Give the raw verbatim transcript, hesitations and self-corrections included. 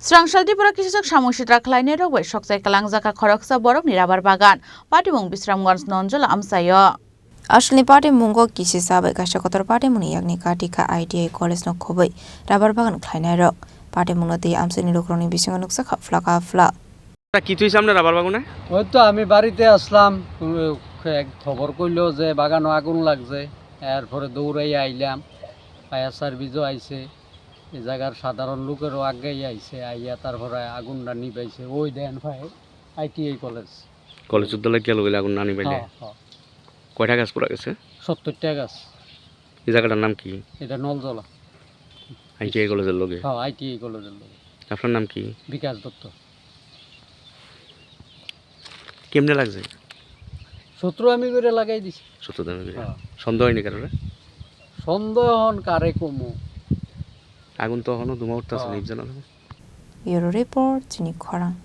Srangsal Tripura kisijak samung sitra khlainai rok bai sokchai kalangjak kha khoroksa borokni rabar bagan. Patimung Bisramganj Nonjola amchaio. Aswlni patimungo kisisa bai kaisa kotor patimungni yakni kati kha I T I college no khobwi rabar bagan khlainai rok. Patimungno tei amchaini lukurokni bisingo nukjakha phlaka phlak. তা কি তুই সামনে রাবার বাগানে? ওই তো আমি বাড়িতে আসলাম, উম, এক খবর কইলো যে বাগানো আগুন লাগছে, এরপরে দৌড়াই আইলাম, ফায়ার সার্ভিসও আইছে, এই জায়গার সাধারণ লোকেরও আগে আইছে, আইয়া তারপরে আগুনটা নিবাইছে। ওই দেন ভাই, আইটিআই কলেজ। কলেজ উদ্যালয় গেল বলে আগুন না নিবাইলে? হ্যাঁ, হ্যাঁ। কয়টা গাছ পুরা গেছে? সত্তরটা গাছ। এই জায়গাটার নাম কি? এটা নলজলা। আইটিআই কলেজের লগে? হ্যাঁ, আইটিআই কলেজের লগে। আপনার নাম কি? বিকাশ দত্ত। কেমনে লাগছে? শত্রু আমি করে লাগাই দিছি। শত্রু আমি করে? হ্যাঁ। সন্দেহ হয়নি কারোর? সন্দেহ হন কারে কমু? আগুন তো এখনো ধোঁয়া উঠতেছে, হ্যাঁ। নিভ জানা যাবে। Bureau Report, Chini Khorang.